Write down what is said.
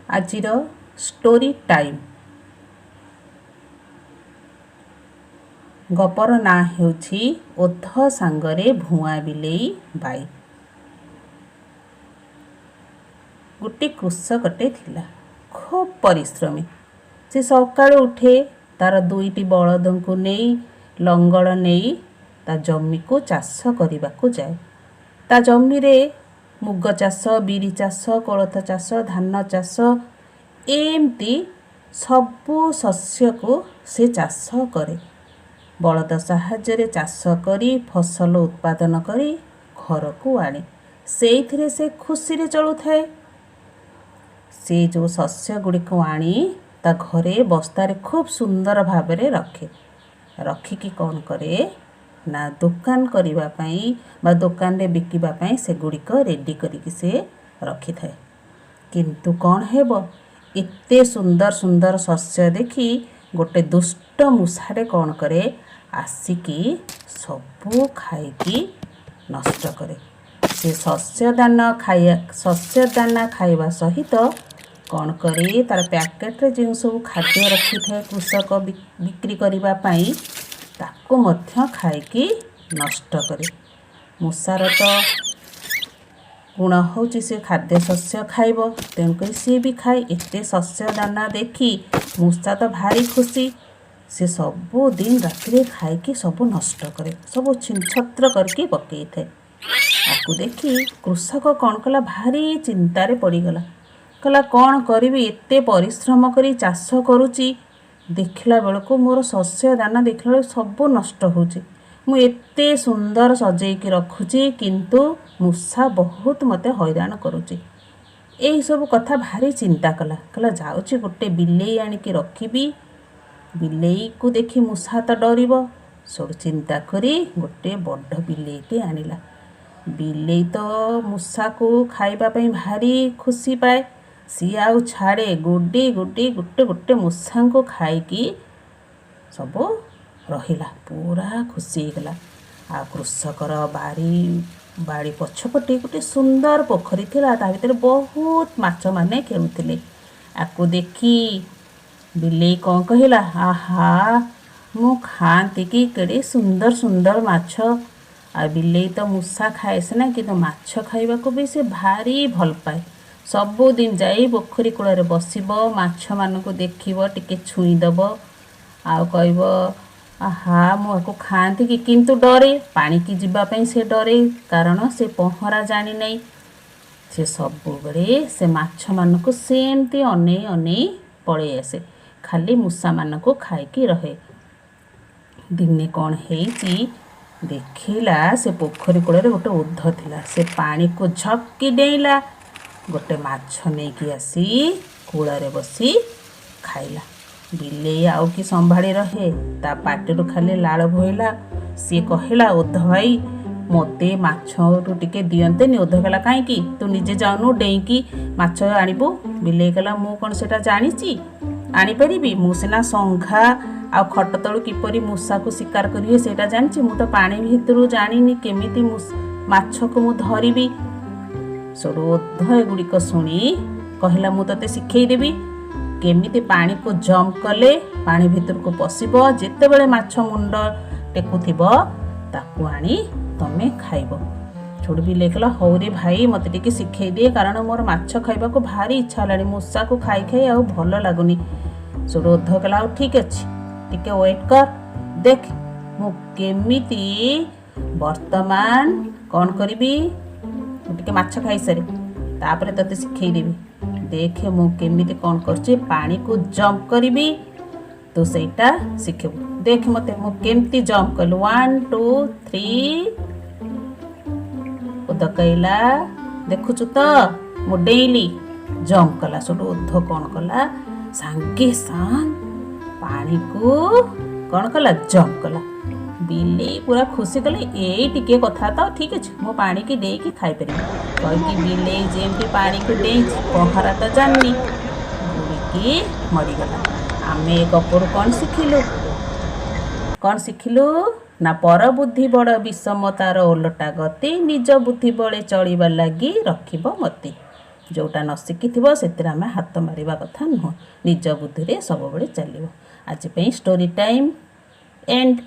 ଆଜିର story time ଗପର ନାଁ ହେଉଛି ଓଧ ସାଙ୍ଗରେ ଭୁଆଁ ବିଲେଇ ବାଇ। ଗୋଟେ କୃଷକଟେ ଥିଲା, ଖୁବ୍ ପରିଶ୍ରମୀ। ସେ ସକାଳୁ ଉଠେ, ତାର ଦୁଇଟି ବଳଦଙ୍କୁ ନେଇ, ଲଙ୍ଗଳ ନେଇ ତା ଜମିକୁ ଚାଷ କରିବାକୁ ଯାଏ। ତା ଜମିରେ ମୁଗ ଚାଷ, ବିରି ଚାଷ, କୋଳଥ ଚାଷ, ଧାନ ଚାଷ, ଏମିତି ସବୁ ଶସ୍ୟକୁ ସେ ଚାଷ କରେ। ବଳଦ ସାହାଯ୍ୟରେ ଚାଷ କରି ଫସଲ ଉତ୍ପାଦନ କରି ଘରକୁ ଆଣେ। ସେଇଥିରେ ସେ ଖୁସିରେ ଚଳୁଥାଏ। ସେ ଯେଉଁ ଶସ୍ୟ ଗୁଡ଼ିକୁ ଆଣି ତା ଘରେ ବସ୍ତାରେ ଖୁବ୍ ସୁନ୍ଦର ଭାବରେ ରଖେ। ରଖିକି କ'ଣ କରେ ନା, ଦୋକାନ କରିବା ପାଇଁ ବା ଦୋକାନରେ ବିକିବା ପାଇଁ ସେଗୁଡ଼ିକ ରେଡ଼ି କରିକି ସେ ରଖିଥାଏ। କିନ୍ତୁ କ'ଣ ହେବ, ଏତେ ସୁନ୍ଦର ସୁନ୍ଦର ଶସ୍ୟ ଦେଖି ଗୋଟେ ଦୁଷ୍ଟ ମୂଷାଟେ କ'ଣ କରେ, ଆସିକି ସବୁ ଖାଇକି ନଷ୍ଟ କରେ। ସେ ଶସ୍ୟ ଦାନା ଖାଇବା, ଶସ୍ୟ ଦାନା ଖାଇବା ସହିତ କ'ଣ କରେ, ତାର ପ୍ୟାକେଟରେ ଯେଉଁ ସବୁ ଖାଦ୍ୟ ରଖିଥାଏ କୃଷକ ବିକ୍ରି କରିବା ପାଇଁ, ତାକୁ ମଧ୍ୟ ଖାଇକି ନଷ୍ଟ କରେ। ମୂଷାର ତ ଗୁଣ ହେଉଛି ସେ ଖାଦ୍ୟ ଶସ୍ୟ ଖାଇବ, ତେଣୁକରି ସିଏ ବି ଖାଏ। ଏତେ ଶସ୍ୟ ଦାନା ଦେଖି ମୂଷା ତ ଭାରି ଖୁସି। ସେ ସବୁଦିନ ରାତିରେ ଖାଇକି ସବୁ ନଷ୍ଟ କରେ, ସବୁ ଛିନଛତ୍ର କରିକି ପକେଇଥାଏ। ତାକୁ ଦେଖି କୃଷକ କ'ଣ କଲା, ଭାରି ଚିନ୍ତାରେ ପଡ଼ିଗଲା। କହିଲା, କ'ଣ କରିବି? ଏତେ ପରିଶ୍ରମ କରି ଚାଷ କରୁଛି, ଦେଖିଲା ବେଳକୁ ମୋର ଶସ୍ୟ ଦାନା ଦେଖିଲା ବେଳକୁ ସବୁ ନଷ୍ଟ ହେଉଛି। ମୁଁ ଏତେ ସୁନ୍ଦର ସଜେଇକି ରଖୁଛି, କିନ୍ତୁ ମୂଷା ବହୁତ ମୋତେ ହଇରାଣ କରୁଛି। ଏଇସବୁ କଥା ଭାରି ଚିନ୍ତା କଲା। କହିଲା, ଯାଉଛି ଗୋଟେ ବିଲେଇ ଆଣିକି ରଖିବି, ବିଲେଇକୁ ଦେଖି ମୂଷା ତ ଡରିବ। ସେଠୁ ଚିନ୍ତା କରି ଗୋଟେ ବଡ଼ ବିଲେଇଟେ ଆଣିଲା। ବିଲେଇ ତ ମୂଷାକୁ ଖାଇବା ପାଇଁ ଭାରି ଖୁସି ପାଏ। ସିଏ ଆଉ ଛାଡ଼େ? ଗୋଡ଼ି ଗୋଡ଼ି ଗୋଟେ ଗୋଟେ ମୂଷାଙ୍କୁ ଖାଇକି ସବୁ ରହିଲା, ପୁରା ଖୁସି ହେଇଗଲା। ଆଉ କୃଷକର ବାଡ଼ି ପଛପଟେ ଗୋଟେ ସୁନ୍ଦର ପୋଖରୀ ଥିଲା। ତା ଭିତରେ ବହୁତ ମାଛମାନେ ଖେଳୁଥିଲେ। ଆକୁ ଦେଖି ବିଲେଇ କ'ଣ କହିଲା? ଆହା, ମୁଁ ଖାଆନ୍ତି କି, କେଡ଼େ ସୁନ୍ଦର ସୁନ୍ଦର ମାଛ! ଆଉ ବିଲେଇ ତ ମୂଷା ଖାଏ ସିନା, କିନ୍ତୁ ମାଛ ଖାଇବାକୁ ବି ସେ ଭାରି ଭଲ ପାଏ। ସବୁଦିନ ଯାଇ ପୋଖରୀ କୂଳରେ ବସିବ, ମାଛମାନଙ୍କୁ ଦେଖିବ, ଟିକେ ଛୁଇଁଦେବ ଆଉ କହିବ, ଆହା, ମୁଁ ଆକୁ ଖାଆନ୍ତି କି? କିନ୍ତୁ ଡରେ, ପାଣିକି ଯିବା ପାଇଁ ସେ ଡରେ, କାରଣ ସେ ପହଁରା ଜାଣିନାହିଁ। ସେ ସବୁବେଳେ ସେ ମାଛମାନଙ୍କୁ ସେମିତି ଅନେଇ ଅନେଇ ପଳେଇ ଆସେ, ଖାଲି ମୂଷାମାନଙ୍କୁ ଖାଇକି ରହେ। ଦିନେ କ'ଣ ହେଇଛି, ଦେଖିଲା ସେ ପୋଖରୀ କୂଳରେ ଗୋଟେ ଓଧ ଥିଲା। ସେ ପାଣିକୁ ଝପକି ଡେଇଁଲା, ଗୋଟେ ମାଛ ନେଇକି ଆସି କୂଳରେ ବସି ଖାଇଲା। ବିଲେଇ ଆଉ କି ସମ୍ଭାଳି ରହେ? ତା ପାଟିରୁ ଖାଲି ଲାଳ ବୋହିଲା। ସିଏ କହିଲା, ଓଧ ଭାଇ, ମୋତେ ମାଛରୁ ଟିକେ ଦିଅନ୍ତେନି? ଓଧ କହିଲା, କାହିଁକି? ତୁ ନିଜେ ଯାଉନୁ, ଡେଇଁକି ମାଛ ଆଣିବୁ। ବିଲେଇ କହିଲା, ମୁଁ କ'ଣ ସେଇଟା ଜାଣିଛି, ଆଣିପାରିବି? ମୁଁ ସିନା ଶଙ୍ଖା ଆଉ ଖଟ ତଳୁ କିପରି ମୂଷାକୁ ଶିକାର କରିବେ ସେଇଟା ଜାଣିଛି, ମୁଁ ତ ପାଣି ଭିତରୁ ଜାଣିନି କେମିତି ମାଛକୁ ମୁଁ ଧରିବି। ସେଠୁ ଓଧ ଏଗୁଡ଼ିକ ଶୁଣି କହିଲା, ମୁଁ ତୋତେ ଶିଖେଇଦେବି କେମିତି ପାଣିକୁ ଜମ୍ପ କଲେ ପାଣି ଭିତରକୁ ପଶିବ, ଯେତେବେଳେ ମାଛ ମୁଣ୍ଡ ଟେକୁଥିବ ତାକୁ ଆଣି ତମେ ଖାଇବ। ସେଠୁ ବିଲେଇ କହିଲା, ହଉରେ ଭାଇ, ମୋତେ ଟିକେ ଶିଖେଇ ଦିଏ, କାରଣ ମୋର ମାଛ ଖାଇବାକୁ ଭାରି ଇଚ୍ଛା ହେଲାଣି, ମୂଷାକୁ ଖାଇ ଖାଇ ଆଉ ଭଲ ଲାଗୁନି। ସେଠୁ ଓଧ କହିଲା, ଆଉ ଠିକ୍ ଅଛି, ଟିକେ ୱେଟ୍ କର, ଦେଖ ମୁଁ କେମିତି ବର୍ତ୍ତମାନ କ'ଣ କରିବି। ମୁଁ ଟିକେ ମାଛ ଖାଇସାରେ, ତାପରେ ତୋତେ ଶିଖେଇଦେବି। ଦେଖେ ମୁଁ କେମିତି କ'ଣ କରୁଛି, ପାଣିକୁ ଜମ୍ପ କରିବି, ତୁ ସେଇଟା ଶିଖିବୁ। ଦେଖ ମୋତେ, ମୁଁ କେମିତି ଜମ୍ପ କଲି। One, two, three. ଓଧ କହିଲା, ଦେଖୁଛୁ ତ, ମୁଁ ଡେଇଁଲି, ଜମ୍ପ କଲା। ସେଠୁ ଓଧ କ'ଣ କଲା, ସାଙ୍ଗେ ସାଙ୍ଗ ପାଣିକୁ କ'ଣ କଲା? ଜମ୍ପ କଲା। ବିଲେଇ ପୁରା ଖୁସି କଲେ, ଏଇ ଟିକେ କଥା ତ, ଠିକ୍ ଅଛି, ମୁଁ ପାଣିକି ଡେଇଁକି ଖାଇପାରିବି କହିକି ବିଲେଇ ଯେମିତି ପାଣିକୁ ଡେଇଁଛି, ପହଁରା ତ ଜାଣିନି, ବୁଡ଼ିକି ମରିଗଲା। ଆମେ ଏ ଗପରୁ କ'ଣ ଶିଖିଲୁ? କ'ଣ ଶିଖିଲୁ ନା, ପର ବୁଦ୍ଧି ବଡ଼ ବିଷମ, ତାର ଓଲଟା ଗତି, ନିଜ ବୁଦ୍ଧି ବଳେ ଚଳିବା ଲାଗି ରଖିବ ମତି। ଯେଉଁଟା ନ ଶିଖିଥିବ, ସେଥିରେ ଆମେ ହାତ ମାରିବା କଥା ନୁହଁ। ନିଜ ବୁଦ୍ଧିରେ ସବୁବେଳେ ଚାଲିବ। ଆଜି ପାଇଁ ଷ୍ଟୋରି ଟାଇମ୍ ଏଣ୍ଡ।